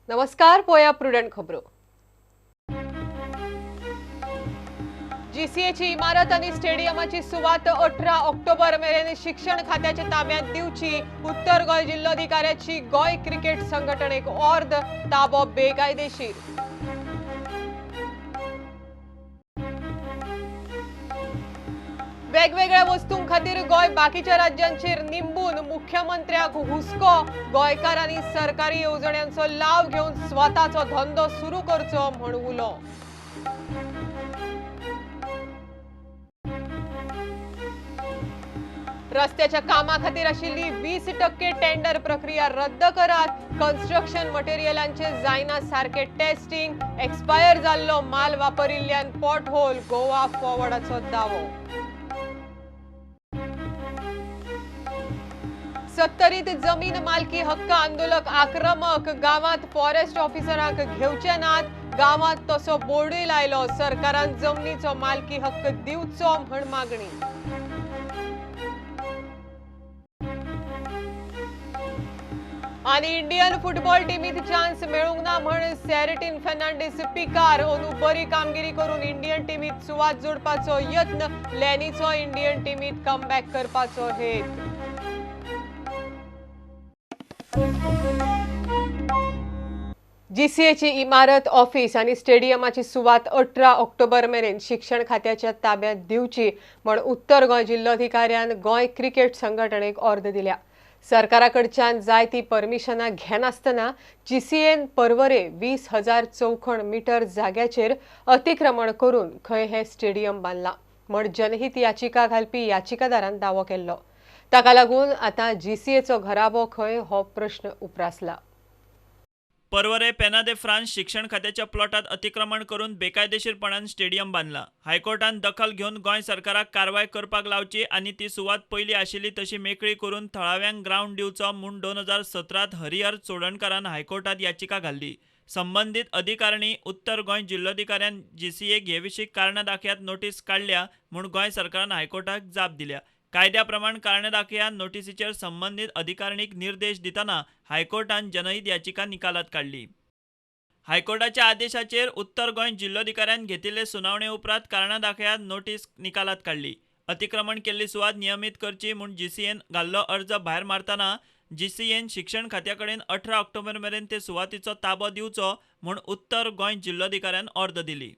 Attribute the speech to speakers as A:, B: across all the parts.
A: नमस्कार, पोया प्रुडंट खबरो. जीसीएची इमारत आणि स्टेडियमाची सुवात 18 ऑक्टोबर मेरेन शिक्षण खात्याच्या ताब्यात दिवची. उत्तर गोंय जिल्लोधिकाऱ्याची गोंय क्रिकेट संघटनेक ऑर्द, ताबो बेकायदेशीर. वेगवेगळ्या वस्तूं खातीर गोंय बाकीच्या राज्यांचेर निंबून मुख्यमंत्र्याक हुस्को. गोंयकारांनी सरकारी येवजण्यांचो लाव घेवन स्वताचो धंदो सुरू करचो म्हूण उलो. रस्त्याच्या कामा खातीर आशिल्ली 20% टेंडर प्रक्रिया रद्द करात. कन्स्ट्रक्शन मटेरियलांचे जायना सारके टेस्टिंग, एक्सपायर जाल्लो माल वापरिल्ल्यान पॉटहोल, गोवा फॉरवर्डाचो दावो. सत्तरीत जमीन मालकी हक्क आंदोलक आक्रमक, गांवात फॉरेस्ट ऑफिसरांक घेवचे नात. गांवात तसो बोर्डूय लायलो. सरकारान जमनीचो मालकी हक्क दिवचो म्हण मागणी. आनी इंडियन फुटबॉल टीमीत चान्स मेळूंक ना म्हण सेरेटीन फर्नांडीस पिकार. अंदू बरी कामगिरी करून इंडियन टीमीत सुवात जोडपाचो यत्न. लॅनीचो इंडियन टीमीत कमबॅक करपाचो हेत. जीसीएची इमारत, ऑफिस आनी स्टेडियमाची सुवात 18 ऑक्टोबर मेरेन शिक्षण खात्याच्या ताब्यात दिवची म्हण उत्तर गोंय जिल्लोधिकाऱ्यान गोंय क्रिकेट संघटनेक ऑर्द दिल्या. सरकारा कडच्यान जाय ती परमिशनां घेनासतना जीसीएन परवरे 20,000 चौखण मिटर जाग्याचेर अतिक्रमण करून खंय हें स्टेडियम बांदलां म्हण जनहीत याचिका घालपी याचिकादारान दावो केल्लो. ताका लागून आतां जीसीएचो घराबो खंय हो प्रश्न उप्रासला.
B: परवरे पेना दे फ्रांस शिक्षण खात्याच्या प्लॉटात अतिक्रमण करून बेकायदेशीरपणान स्टेडियम बांदला. हायकोर्टान दखल घेवन गोंय सरकाराक कारवाय करपाक लावची आनी ती सुवात पयली आशिल्ली तशी मेकळी करून थळाव्यांक ग्रावंड दिवचो म्हूण 2017 हरिहर चोडणकारान हायकोर्टात याचिका घाल्ली. संबंदीत अधिकारणी उत्तर गोंय जिल्लोधिकाऱ्यान जीसीएक हे विशीं कारणां दाखयात नोटीस काडल्या म्हूण गोंय सरकारान हायकोर्टाक जाप दिल्या. कायद्या प्रमाण कारणां दाखयात नोटीसीचेर संबंदीत अधिकारणीक निर्देश दितना हायकोर्टान जनहीत याचिका निकालात काडली. हायकोर्टाच्या आदेशाचेर उत्तर गोंय जिल्लोधिकाऱ्यान घेतिल्ले सुनावणे उपरांत कारणां दाखयात नोटीस निकालात काडली. अतिक्रमण केल्ली सुवात नियमीत करची म्हूण जीसीएन घाल्लो अर्ज भायर मारतना जीसीएन शिक्षण खात्या कडेन 18 ऑक्टोबर मेरेन ते सुवातीचो ताबो दिवचो म्हूण उत्तर गोंय जिल्लोधिकाऱ्यान ऑर्द दिली.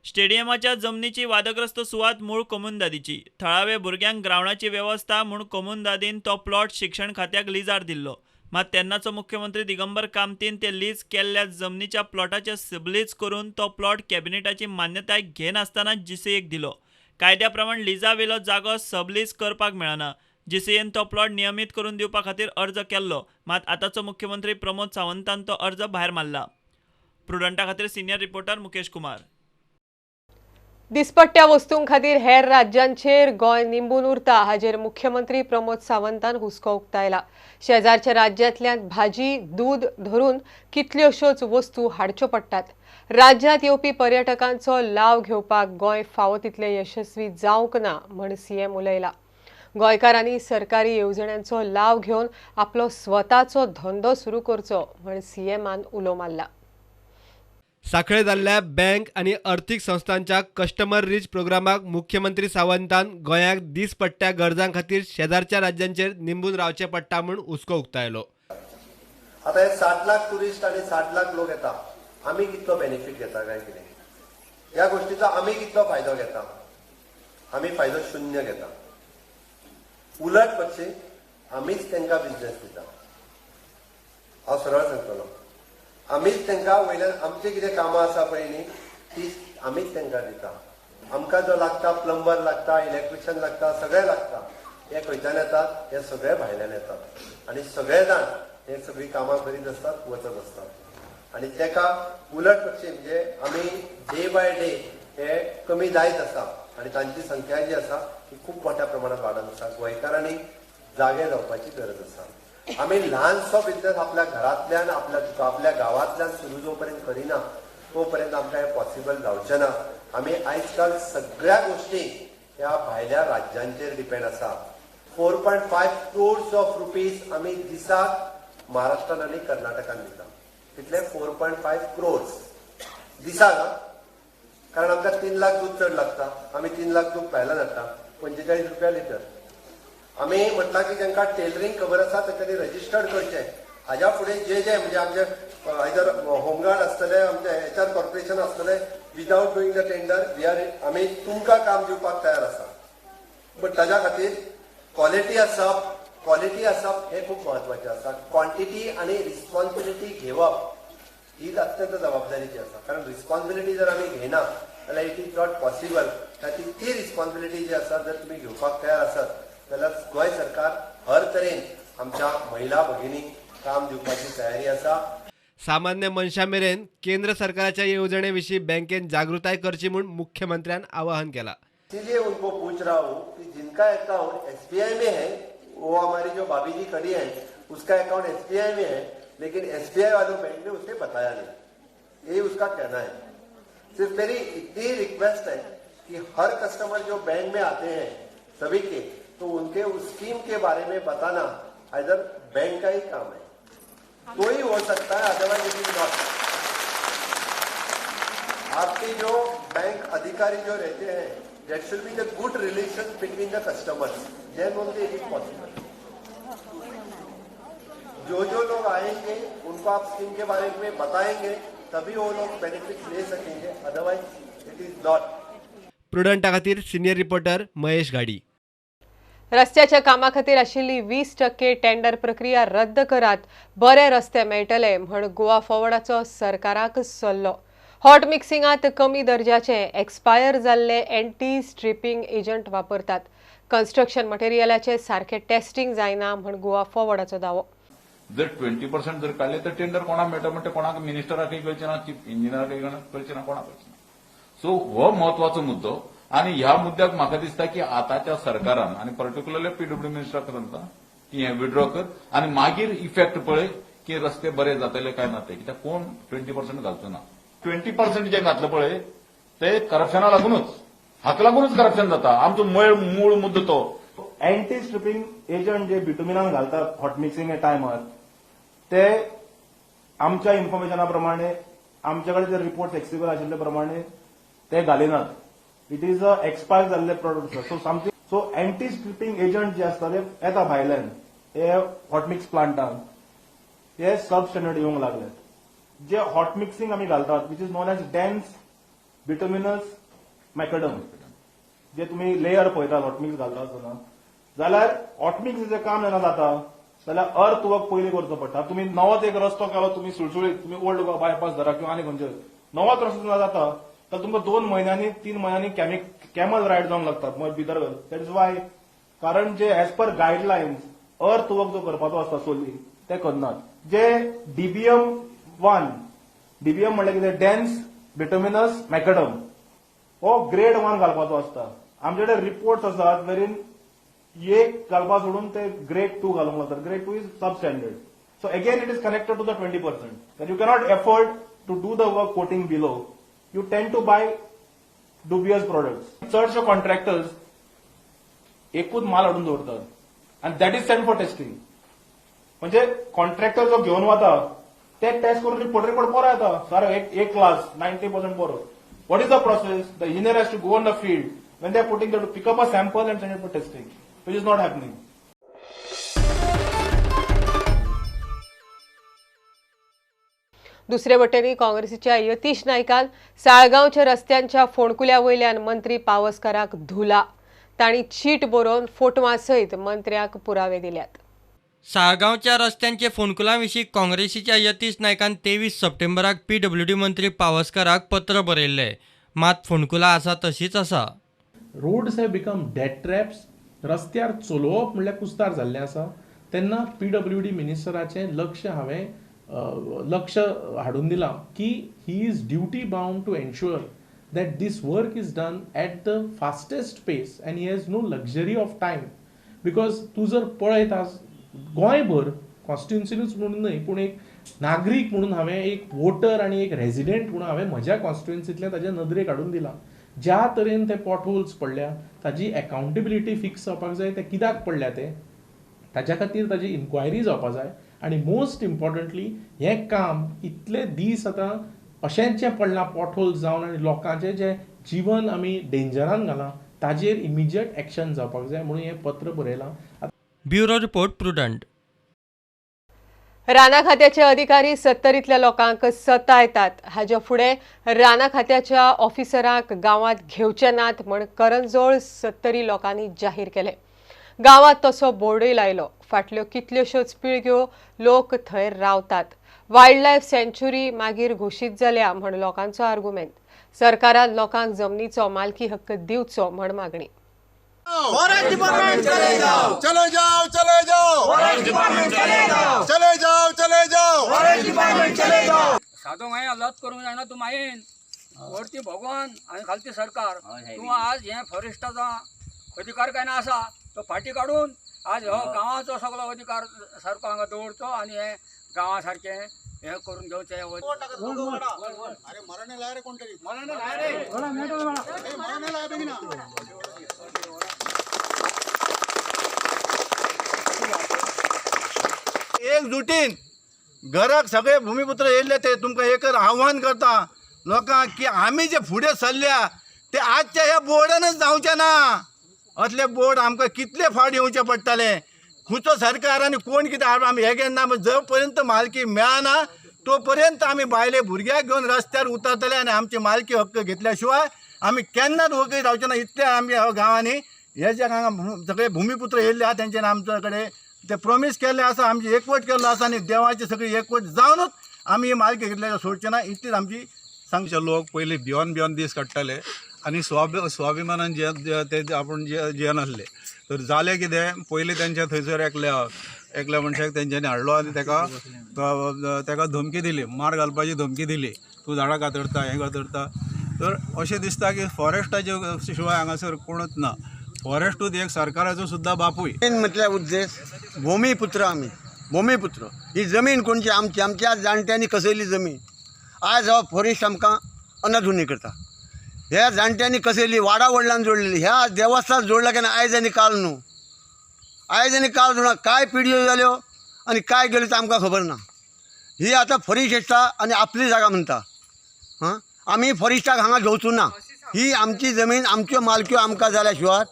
B: स्टेडियमाच्या जमनीची वादग्रस्त सुवात मूळ कोमुंदादीची. थळावे भुरग्यांक ग्रावंडाची वेवस्था म्हूण कोमुंदादीन तो प्लॉट शिक्षण खात्याक लिजार दिल्लो. मात तेन्नाचो मुख्यमंत्री दिगंबर कामतीन ते लीज केल्ल्या जमनीच्या प्लॉटाचे सबलीज करून तो प्लॉट कॅबिनेटाची मान्यताय घेनासतना जीसीएक दिलो. कायद्या प्रमाण लिजावेलो जागो सबलीज करपाक मेळना. जीसीएन तो प्लॉट नियमीत करून दिवपा खातीर अर्ज केल्लो. मात आतांचो मुख्यमंत्री प्रमोद सावंतान तो अर्ज भायर मारला. प्रुडंटा खातीर सिनियर रिपोर्टर मुकेश कुमार.
A: दिसपट्ट्या वस्तूं खातीर हेर राज्यांचेर गोंय निंबून उरता हाजेर मुख्यमंत्री प्रमोद सावंतान हुस्को उक्तायला. शेजारच्या राज्यांतल्यान भाजी, दूद धरून कितल्योश्योच वस्तू हाडच्यो पडटात. राज्यांत येवपी पर्यटकांचो लाव घेवपाक गोंय फावो तितलें यशस्वी जावंक ना म्हण सीएम उलयला. गोंयकारांनी सरकारी येवजण्यांचो लाव घेवन आपलो स्वताचो धंदो सुरू करचो म्हण सीएमान उलो मारला.
C: साखळे जाल्ल्या बँक आनी अर्थीक संस्थांच्या कस्टमर रीच प्रोग्रामाक मुख्यमंत्री सावंतान गोंयाक दिसपट्ट्या गरजां खातीर शेजारच्या राज्यांचेर निंबून रावचें पडटा म्हूण हुस्को उक्तायलो.
D: आता हे 60 लाख टुरिस्ट आनी 60 लाख लोक येता, आमी कितलो बेनिफीट घेता काय कितें ह्या गोष्टीचो आमी कितलो फायदो घेता? आमी फायदो शून्य घेता. उलट पक्षी आमीच तांकां बिजनेस दिता. हांव सरळ सांगतलो, आमीच तांकां वयल्यान आमचे कितें कामां आसा पळय न्ही ती आमीच तांकां दिता. आमकां जो लागता प्लंबर लागता, इलेक्ट्रिशियन लागता, सगळें लागता. हे खंयच्यान येतात? हे सगळे भायल्यान येतात आनी सगळे जाण हे सगळीं कामां करीत आसतात, वचत आसतात. आनी ताका उलट पक्षी म्हणजे आमी डे बाय डे हे कमी जायत आसा आनी तांची संख्या जी आसा ती खूब मोठ्या प्रमाणात वाडत आसा. गोंयकारांनी जागे जावपाची गरज आसा. आमी ल्हानसो बिजनेस आपल्या घरांतल्यान, आपल्या गांवांतल्यान सुरू जो पर्यंत करिना तो पर्यंत आमकां हें पॉसिबल जावचें ना. आमी आयज काल सगळ्या गोष्टी ह्या भायल्या राज्यांचेर डिपेंड आसा. 4.5 crores of rupees आमी दिसाक महाराष्ट्रान आनी कर्नाटकान दिता. तितले 4.5 क्रोर्स दिसाक. कारण आमकां 3 लाख दूद चड लागता, आमी 3 लाख दूद भायल्यान हाडटा, 45 रुपया लिटर. आमी म्हटलां की जांकां टेलरींग खबर आसा तांच्यांनी रजिस्टर्ड करचें. हाज्या फुडें जे जे म्हणजे आमचे आयदर होमगार्ड आसतले, आमचे एचआर कॉर्पोरेशन आसतले, without doing the tender we are आमी तुमकां काम दिवपाक तयार आसा. बट ताज्या खातीर क्वॉलिटी आसप हें खूब म्हत्वाचें आसा. क्वॉन्टिटी आनी रिस्पॉन्सिबिलिटी घेवप ही अत्यंत जबाबदारीची आसा, कारण रिस्पॉन्सिबिलिटी जर आमी घेयना जाल्यार it is not possible. खातीर ती रिस्पॉन्सिबिलिटी जी आसा जर तुमी घेवपाक तयार आसत जाल्यार गोंय सरकार हर तरेन आमच्या महिला भगिनींक काम दिवपाची तयारी आसा.
C: सामान्य मनशा मेरेन केंद्र सरकाराच्या येवजणे विशीं बँकेन जागृताय करची म्हूण मुख्यमंत्र्यान आवाहन केला.
D: इसीलिए उनको पूछ रहा हूँ कि जिनका अकाउंट एसबीआई में है, वो हमारी जो भाभी जी खड़ी है उसका अकाउंट एसबीआई में है, लेकिन एसबीआई वालों बैंक ने उसे बताया नहीं, यही उसका कहना है. सिर्फ मेरी इतनी रिक्वेस्ट है कि हर कस्टमर जो बैंक में आते हैं सभी के, तो उनके उस स्कीम के बारे में बताना इधर बैंक का ही काम है, तो ही हो सकता है, अदरवाइज it is not. आपके जो बैंक अधिकारी जो रहते हैं, that should be the good relation between the customers, then only it is possible. जो जो लोग आएंगे उनको आप स्कीम के बारे में बताएंगे तभी वो लोग बेनिफिट ले सकेंगे, अदरवाइज it is not.
C: प्रुडंटा खातीर सिनियर रिपोर्टर महेश गाडी.
A: रस्त्याच्या कामा खातीर आशिल्ली 20% टेंडर प्रक्रिया रद्द करात, बरे रस्ते मेळटले म्हण गोवा फॉरवर्डाचो सरकाराक सल्लो. हॉट मिक्सिंगात कमी दर्जाचे एक्सपायर जाल्ले एंटी स्ट्रिपिंग एजंट वापरतात. कन्स्ट्रक्शन मटेरियलाचे सारखे टेस्टिंग जायना म्हण गोवा फॉरवर्डाचो दावो.
E: जर 20% जर काडले तर टेंडर कोणाक मेळटा म्हणटा कोणाक मिनिस्टराकय कळचें ना, चीफ इंजिनियराकय कळचें ना, कोणाक कळचें ना. सो हो म्हत्वाचो मुद्दो आनी ह्या मुद्द्याक म्हाका दिसता की आतांच्या सरकारान आनी पर्टिक्युलरली पीडब्ल्यू मिनिस्टराक सांगता की हें विड्रॉ कर आनी मागीर इफेक्ट पळय की रस्ते बरे जातले काय ना ते, कित्याक कोण 20% घालचो ना. 20% जे घातलं पळय ते करप्शना लागूनच, हाका लागूनच करप्शन जाता. आमचो मूळ मुद्दो तो.
F: एंटी स्ट्रिपिंग एजंट जे बिटुमिनान घालतात हॉट मिक्सिंग टायमार, ते आमच्या इन्फॉर्मेशना प्रमाणे आमचे कडेन जे रिपोर्ट्स एक्सिबल आशिल्ले प्रमाणे ते घालिनात. It is a expire जाल्ले product. So something so anti stripping agent जे आसता ते येता भायल्यान, हे हॉट मिक्स प्लांटान हे सब स्टँडर्ड येवंक लागले. जे हॉट मिक्सिंग आमी घालतात which is known as dense bituminous macadam, जे तुमी लेयर पळयतात हॉट मिक्स घालता आसतना, जाल्यार हॉट मिक्साचें काम जेन्ना जाता जाल्यार अर्थ वर्क पयलीं करचो पडटा. तुमी नवोच एक रस्तो केलो, तुमी सुळसुळीत तुमी ओल्ड गोवा बायपास धरा किंवा आनी खंयचे नवोच रस्तो जेन्ना जाता तर तुमकां 2 म्हयन्यांनी 3 म्हयन्यांनी कॅमल रायड जावंक लागतात भितर. That is why, कारण जे as per guidelines earth work जो करपाचो आसता सोली ते करनात. जे डीबीएम 1, डीबीएम म्हणल्यार कितें, डेन्स बिटुमिनस मॅकडम, हो ग्रेड 1 घालपाचो आसता. आमचे कडेन रिपोर्ट्स आसात वेरीन एक घालपा सोडून ते ग्रेड 2 घालूंक लागतात. Grade 2 is sub standard. So again it is connected to the 20%. That you cannot afford to do the work quoting below, you tend to buy dubious products. चडशे कॉन्ट्रॅक्टर्स एकूच माल हाडून दवरतात आनी that is send for testing. म्हणजे contractor जो घेवन वता ते टेस्ट करून रिपोर्ट बरो येता, सर एक क्लास 90% बरो. What is the process? The engineer has to go on the field when they are putting, to pick up a sample and send it for testing, which is not happening.
A: दुसरे वटेन काँग्रेसीच्या यतीश नायकान साळगांवच्या रस्त्यांच्या फोंडकुल्या वयल्यान मंत्री पावसकाराक धुला. तांणी चीट बरोवन फोटवा सयत मंत्र्याक पुरावे दिल्यात.
G: साळगांवच्या रस्त्यांचे फोंडकुलां विशीं काँग्रेसीच्या यतीश नायकान 23 सप्टेंबराक पीडब्ल्यूडी मंत्री पावसकाराक पत्र बरयल्लें. मात फोंडकुलां आसा तशीच आसा.
H: Roads have become death traps. रस्त्यार चलोवप म्हणल्यार कुस्तार जाल्लें आसा. तेन्ना पीडब्ल्यूडी मिनिस्टराचें लक्ष हांवें लक्ष हाडून दिलां की he is duty bound to ensure that this work is done at the fastest pace and he has no luxury of time. Because तूं जर पळयत आज गोंयभर कॉन्स्टिट्युन्सीनूच म्हणून न्हय, पूण एक नागरीक म्हणून हांवें, एक वोटर आनी एक रेजिडेंट म्हणून हांवें म्हज्या कॉन्स्टिट्युन्सींतलें ताज्या नदरेक हाडून दिलां. ज्या तरेन ते पॉटहोल्स पडल्या ताजी एकाउंटेबिलिटी फिक्स जावपाक जाय, ते कित्याक पडल्या ते ताज्या खातीर ताजी इन्क्वायरी जावपाक जाय आनी मोस्ट इम्पॉर्टंटली हें काम इतले दीस आतां अशेंच जें पडलां पोटहोल जावन आनी लोकांचें जें जिवन आमी डेंजरान घालां ताजेर इमिजिएट एक्शन जावपाक जाय म्हणून हें पत्र बरयलां.
G: Bureau report, Prudent.
A: राना खात्याचे अधिकारी सत्तरींतल्या लोकांक सतायतात. हाज्या फुडें राना खात्याच्या ऑफिसरांक गांवांत घेवचे नात म्हण करंजोळ सत्तरी लोकांनी जाहीर केलें. गांवांत तसो बोर्डूय लायलो. फाटल्यो कितल्योश्योच पिळग्यो लोक थंय रावतात. वायल्ड लायफ सँच्युरी मागीर घोशीत जाल्या म्हण लोकांचो आर्गुमेंत. सरकारान लोकांक जमनीचो मालकी हक्क दिवचो म्हण मागणी.
I: फॉरेस्ट डिपार्टमेंट चले जाओ, चले जाओ, चले जाओ, फॉरेस्ट डिपार्टमेंट चले जाओ, चले जाओ, चले जाओ, फॉरेस्ट डिपार्टमेंट चले जाओ.
J: सादो मागीर लत करूंक जायना तूं मायेन वरती भगवान आनी खालती सरकार. तूं आज हें फॉरेस्टाचो अधिकार काय ना आसा तो फाटी काडून आज हो गांवाचो सगळो अधिकार सारको हांगा दवरचो आनी हें गांवा सारकें हें करून घेवचें.
I: अरे मरणे लाय रे कोणतरी, मरणे लाय रे, मरणे लाय बेगीन. एकजुटीन घराक सगळे भूमिपुत्र येयल्ले ते तुमकां एक आव्हान करता लोकांक की आमी जे फुडें सरल्या ते आजच्या ह्या बोर्डानच जावचें ना. असले बोर्ड आमकां कितले फावट येवचे पडटले. खंयचो सरकार आनी कोण कितें आमी हें घेना. जो पर्यंत मालकी मेळना तो पर्यंत आमी बायले भुरग्याक घेवन रस्त्यार उतरतले आनी आमची मालकी हक्क घेतल्या शिवाय आमी केन्नाच वगळी रावचे ना. इतले आमी ह्या गांवांनी हे जे हांगा सगळे भूमिपुत्र येयल्ले आहा तेंच्यानी आमचे कडेन ते प्रोमीस केल्ले आसा, आमची एकवट केल्लो आसा आनी देवाची सगळी एकवट जावनूच आमी ही मालकी घेतल्या सोडचे ना इतलीच आमची
K: सांगचे. लोक पयलीं भिवन भिवन दीस काडटाले आनी स्वाभिमानान जे ते आपूण जियेनासले. तर जालें कितें, पयलीं तेंच्या थंयसर एकल्या मनशाक तेंच्यांनी हाडलो आनी तेका धमकी दिली, मार घालपाची धमकी दिली, तूं झाडां कातरता, हें कातरता. तर अशें दिसता की फॉरेस्टाचे शिवाय हांगासर कोणूच ना. फॉरेस्टूच एक सरकाराचो सुद्दां बापूय.
L: मेन म्हटल्यार उद्देश भूमिपुत्र. आमी भूमिपुत्र. ही जमीन कोणची आमची, आमच्या जाणट्यांनी कसयली जमीन. आज हो फॉरेस्ट आमकां अनाधुनी करता. ह्या जाणट्यांनी कसयली वाडा वडलान जोडलेली, ह्या देवस्थान जोडला केन्ना आयज आनी काल न्हू, आयज आनी काल जोडला. काय पिढयो जाल्यो आनी काय गेल्यो ते आमकां खबर ना. ही आतां फॉरेस्ट येता आनी आपली जागा म्हणटा. हां, आमी फॉरेस्टाक हांगा घेवचो ना. ही आमची जमीन, आमच्यो मालक्यो आमकां जाल्या शिवाय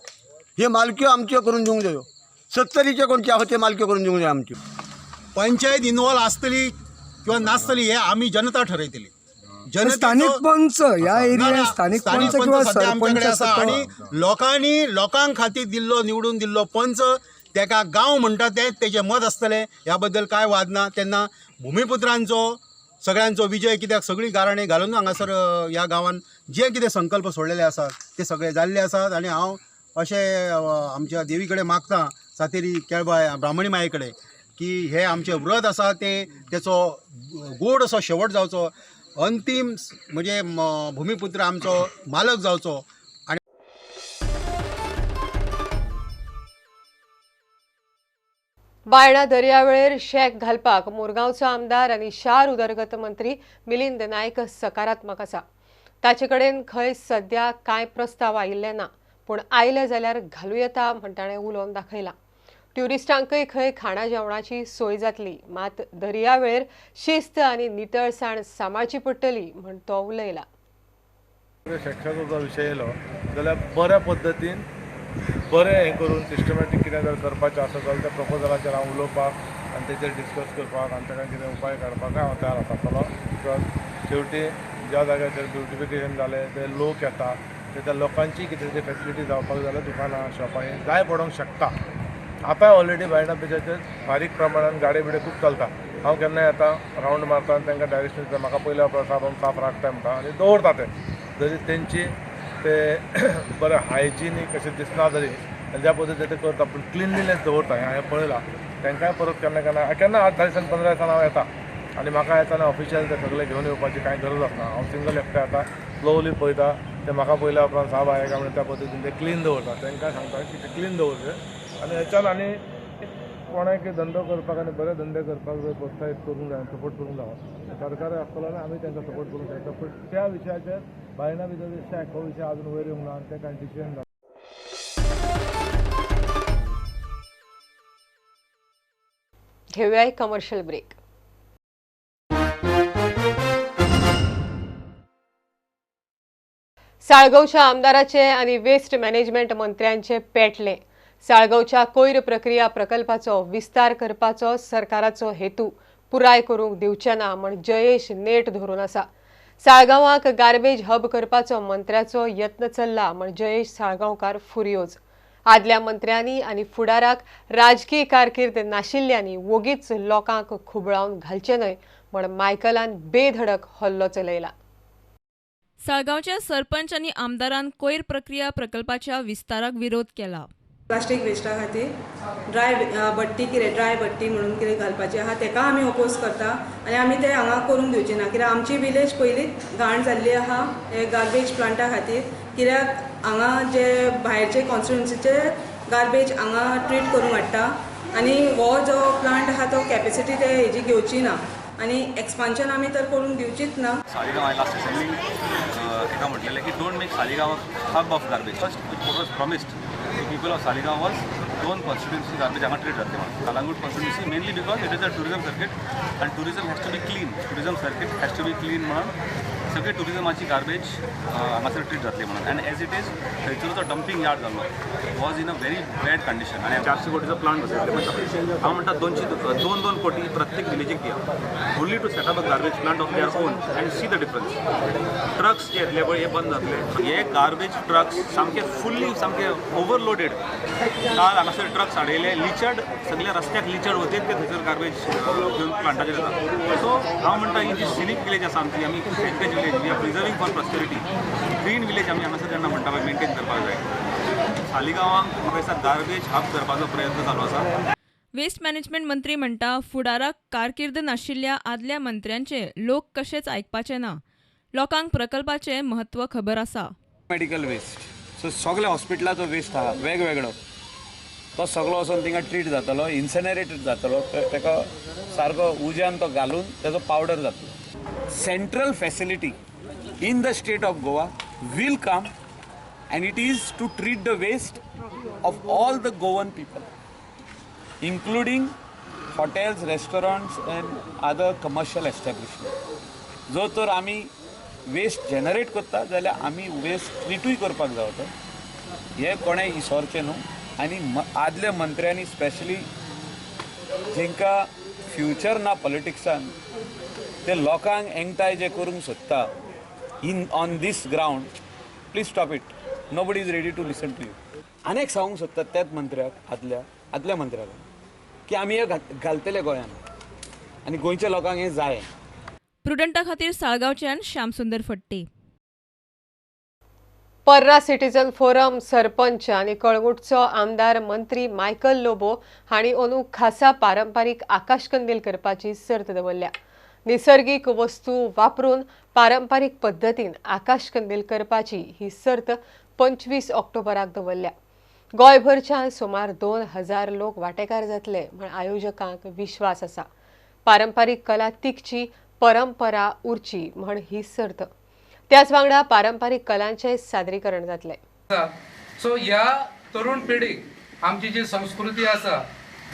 L: ही मालक्यो आमच्यो करून दिवंक जायो. सत्तरीच्यो कोणच्यो आहा त्यो मालक्यो करून दिवंक जायो आमच्यो.
M: पंचायत इन्वॉल्व आसतली किंवा नासतली हे आमी जनता ठरयतली.
N: स्थानीक पंच ह्या एरिया स्थानीक पंच किंवा सरपंच
M: आसा आनी लोकांनी लोकां खातीर दिल्लो निवडून दिल्लो पंच तेका गांव म्हणटा ते तेजें मत आसतलें, ह्या बद्दल कांय वाद ना. तेन्ना भुमिपुत्रांचो सगळ्यांचो विजय, कित्याक सगळीं गाराणीं घालून हांगासर ह्या गांवान जे कितें संकल्प सोडलेले आसात ते सगळे जाल्ले आसात. आनी हांव अशें आमच्या देवी कडेन मागता, सातेरी केळबाय ब्राह्मणी माये कडेन, की हे आमचें व्रत आसा तें तेचो गोड असो शेवट जावचो, अंतीम म्हणजे भूमिपुत्र आमचो मालक जावचो. आनी
A: बायणा दर्यावेळेर शॅक घालपाक मुरगांवचो आमदार आनी शार उदरगत मंत्री मिलिंद नायक सकारात्मक आसा. ताचे कडेन खंय सद्या कांय प्रस्ताव आयिल्ले ना, पूण आयले जाल्यार घालूं येता म्हण ताणें उलोवन दाखयलां. ट्युरिस्टांकय खंय खाणा जेवणाची सोय जातली, मात दर्यावेळेर शिस्त आनी नितळसाण सांबाळची पडटली म्हण तो उलयला.
O: शॅक्साचो जो विशय येयलो जाल्यार बऱ्या पद्दतीन बरें हें करून सिस्टमॅटीक कितें जर करपाचें आसा जाल्यार त्या प्रपोजलाचेर हांव उलोवपाक आनी तेचेर डिस्कस करपाक आनी ताका कितें उपाय काडपाक हांव तयार आसतलो. Because शेवटी ज्या जाग्याचेर ब्युटिफिकेशन जालें ते लोक येता, ते त्या लोकांची कितें तरी फेसिलिटी जावपाक जाल्यार दुकानां शॉपां हें जाय पडोंक शकता. आतां ऑलरेडी बायणा बिचाचेर बारीक प्रमाणान गाडी बिडी खूब चलता. हांव केन्ना येता रावंड मारता आनी तांकां डायरेक्शन दिता, म्हाका पयल्या उपरांत साफ साफ राखता म्हणटा आनी दवरता ते. जरी तेंची ते बरें हायजिनीक अशें दिसना तरी ज्या पद्दतीन ते करता, पूण क्लिनलीनेस दवरता हें हांवें पळयलां. तांकांय परत केन्ना केन्ना केन्ना 8-10 दिसान 15 दिसान हांव येता आनी म्हाका येतना ऑफिशियल ते सगळे घेवन येवपाची कांय गरज आसना. हांव सिंगल एकटो येता, स्लोवली पळयता, ते म्हाका पयल्या उपरांत साब आहे काय म्हणून त्या पद्दतीन ते क्लीन दवरता. तांकां सांगता की ते क्लीन दवरचें आनी हेच्यान आनी कोणाक धंदो करपाक आनी बरे धंदे करपाक जर प्रोत्साहीत करूंक जाय, सपोर्ट करूंक जावो सरकार आसतलो आनी आमी तांकां सपोर्ट करूंक शकता. पूण त्या विशयाचेर बायणा बिचाचेर शॅक हो विशय आजून वयर येवंक ना आनी तें कांय डिसिजन जालें.
A: घेवया एक कमर्शियल ब्रेक. साळगांवच्या आमदाराचे आनी वेस्ट मॅनेजमेंट मंत्र्यांचे पेटले. साळगांवच्या कोयर प्रक्रिया प्रकल्पाचो विस्तार करपाचो सरकाराचो हेतू पुराय करूंक दिवचे ना म्हण जयेश नेट धरून आसा. साळगांवाक गार्बेज हब करपाचो मंत्र्याचो यत्न चल्ला म्हण जयेश साळगांवकार फुर्योज. आदल्या मंत्र्यांनी आनी फुडाराक राजकीय कारकीर्द नाशिल्ल्यांनी वोगीच लोकांक खुबळावन घालचे न्हय म्हण मायकलान बेधडक हल्लो चलयला.
P: साळगांवच्या सरपंच आनी आमदारान कोयर प्रक्रिया प्रकल्पाच्या विस्ताराक विरोध केला.
Q: प्लास्टीक वेस्टा खातीर ड्राय बट्टी कितें ड्राय बट्टी म्हणून कितें घालपाची आहा तेका आमी ओपोज करता आनी आमी ते हांगा करूंक दिवचे ना, कित्याक आमची विलेज पयलींच घाण जाल्ली आहा हे गार्बेज प्लांटा खातीर. कित्याक हांगा जे भायरचे कॉन्स्टिट्युन्सीचे गार्बेज हांगा ट्रीट करूंक हाडटा आनी हो जो प्लांट आहा तो कॅपेसिटी ते हेजी घेवची ना आनी एक्सपान्शन आमी तर करूंक दिवचीच ना.
R: सालिगांव हांवें लास्ट असेंब्लीन एका म्हटलेलें की don't make Saligao hub of garbage. First what was promised to people of Saligao was दोन कॉन्स्टिट्युन्सी गार्बेज हांगा ट्रीट जातले म्हणून. Calangute constituency mainly because it is a tourism circuit आनी tourism has to be clean, tourism circuit has to be clean म्हणून सगळे टुरिजमाची garbage हांगासर treat जातली म्हणून. आनी एज it is थंयसर जो डंपींग यार्ड जाल्लो was in a very bad condition. आनी 400 कोटीचो प्लांट बसयतले. हांव म्हणटा 2-2 कोटी प्रत्येक विलेजीक दिया, only to set up a garbage plant of their own and see the difference. Trucks जे येतले पळय हे बंद जातले. हे गार्बेज ट्रक्स सामके फुल्ली सामके ओवरलोडेड. काल हांगासर ट्रक्स हाडयले, लिचर्ड सगल्या रस्त्याक लिचर्ड वते ते थंयसर गार्बेज घेवन प्लांटाचेर येता. सो हांव म्हणटा ही जी सिनीक विलेज आसा आमची, आमी heritage village, we are preserving for prosperity. Green village आमी हांगासर जेन्ना म्हणटा पळय मेनटेन करपाक जाय. सालिगांवांक म्हाका दिसता गार्बेज हब करपाचो प्रयत्न चालू आसा.
P: वेस्ट मॅनेजमेंट मंत्री म्हणटा फुडाराक कारकीर्द नाशिल्ल्या आदल्या मंत्र्यांचे लोक कशेच आयकपाचे ना. लोकांक प्रकल्पाचें म्हत्व खबर आसा.
S: मेडिकल वेस्ट सो सगळे हॉस्पिटलाचो वेस्ट आहा वेगवेगळो, तो सगळो वचून थिंगा ट्रीट जातलो, इन्सेनरेटेड जातलो, ताका सारको उज्यान तो घालून ताजो पावडर जातलो. Central facility in the state of Goa will come and it is to treat the waste of all the Goan people, including hotels, restaurants and other commercial establishment. जो तर आमी वेस्ट जनरेट करता जाल्यार आमी waste ट्रिटूय करपाक जाय. तो हें कोणें इसोरचें न्हू. आनी आदल्या मंत्र्यांनी स्पेशली जेंकां फ्युचर ना पॉलिटिक्सान ते लोकांक एंगताय जे करूंक सोदता in on this ground, please stop it. Nobody is ready to listen to you. आनी एक सांगूंक सोदता त्याच मंत्र्याक, आदल्या मंत्र्याक की आमी हे घालतले गोंयान आनी गोंयच्या लोकांक हें जाय.
P: प्रुडंटा खातीर साळगांवच्यान श्यामसुंदर फट्टे.
A: पर्रा सिटीजन फोरम सरपंच आनी कळंगूटचो आमदार मंत्री मायकल लोबो हांणी अंदू खासा पारंपारीक आकाशकंदील करपाची सर्त दवरल्या. निसर्गीक वस्तू वापरून पारंपारीक पद्दतीन आकाशकंदील करपाची ही सर्त 25 ऑक्टोबराक दवरल्या. गोंयभरच्यान सुमार 2000 लोक वांटेकार जातले म्हण आयोजकांक विश्वास आसा. पारंपारीक कला तिगची, परंपरा उरची म्हण ही सर्त. त्याच वांगडा पारंपारीक कलांचें सादरीकरण जातलें.
T: सो ह्या तरुण पिढीक आमची जी संस्कृती आसा,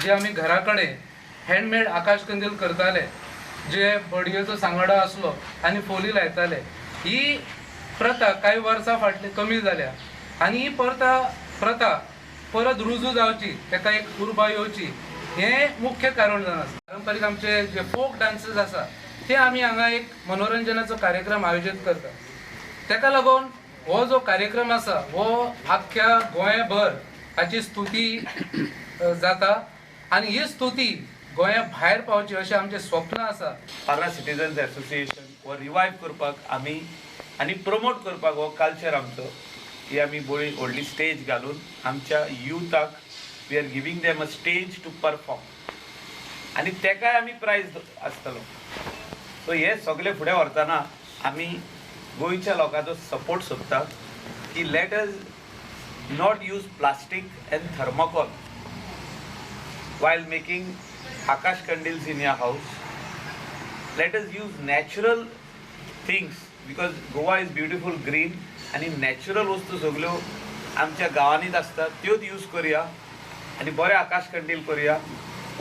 T: जी आमी घरा कडेन हँडमेड आकाशकंदील करताले, जे बडयेचो सांगाडो आसलो आनी फोली लायताले, ही प्रथा कांय वर्सां फाटली कमी जाल्या आनी ही प्रथा परत रुजू जावची, ताका एक उर्बा येवची हें मुख्य कारण जावन आसा. पारंपारीक आमचे जे फोक डान्सीस आसा ते आमी हांगा एक मनोरंजनाचो कार्यक्रम आयोजीत करता. ताका लागून हो जो कार्यक्रम आसा हो आख्ख्या गोंयभर हाची स्तुती जाता आनी ही स्तुती गोंया भायर पावची अशें आमचें स्वप्न आसा.
S: पार्रा सिटीजन्स एसोसिएशन हो रिवायव करपाक आमी आनी प्रमोट करपाक हो कल्चर आमचो ही आमी बरी व्हडली स्टेज घालून आमच्या युथाक we are giving them a stage to perform आनी तेकाय आमी प्रायज आसतलो. सो हे सगळे फुडें व्हरतना आमी गोंयच्या लोकांचो सपोर्ट सोदता की let us not use plastic and thermocol while making Akash kandils in your house. Let us use natural things because Goa is beautiful green आनी नॅचरल वस्तू सगळ्यो आमच्या गांवांनीच आसता, त्योच यूज करुया आनी बरें आकाश कंदील करुया.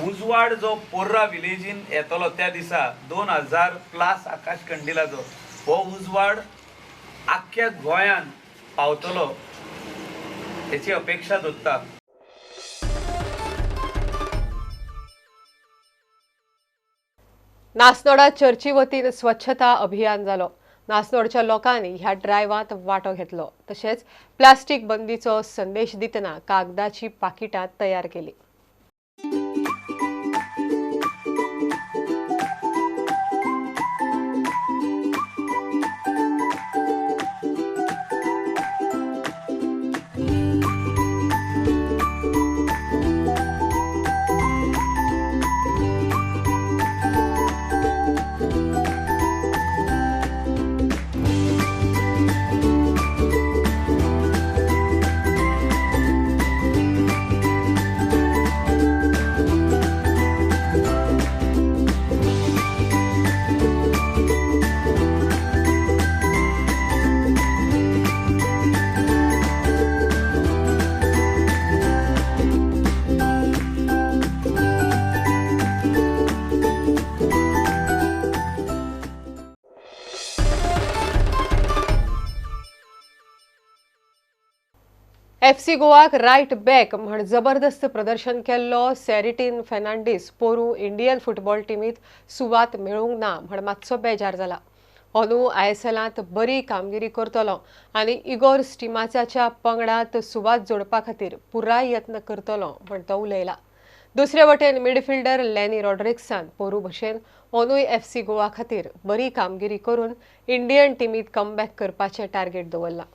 S: उजवाड जो पोर्रा विलेजीन येतलो त्या दिसा 2000 प्लस आकाश कंडिलाचो हो उजवाड आख्ख्या गोंयान पावतलो हेची अपेक्षा दवरता.
A: नासनोडा चर्ची वतीन स्वच्छता अभियान जालो. नासनोडच्या लोकांनी ह्या ड्रायव्हांत वांटो घेतलो. तशेंच प्लास्टीक बंदीचो संदेश दितना कागदाची पाकिटां तयार केली. एफसी गोवाक रायट बॅक म्हण जबरदस्त प्रदर्शन केल्लो सेरिटीन फेर्नांडीस पोरू इंडियन फुटबॉल टिमीत सुवात मेळूंक ना म्हण मातसो बेजार जाला. अंदू आयएसएलांत बरी कामगिरी करतलो आनी इगोर स्टिमाच्या पंगडांत सुवात जोडपा खातीर पुराय यत्न करतलो म्हण तो उलयला. दुसरे वटेन मिडफिल्डर लॅनी रॉड्रिक्सान पोरू भशेन अंदूय एफसी गोवा खातीर बरी कामगिरी करून इंडियन टिमीत कमबॅक करपाचें टार्गेट दवरलां.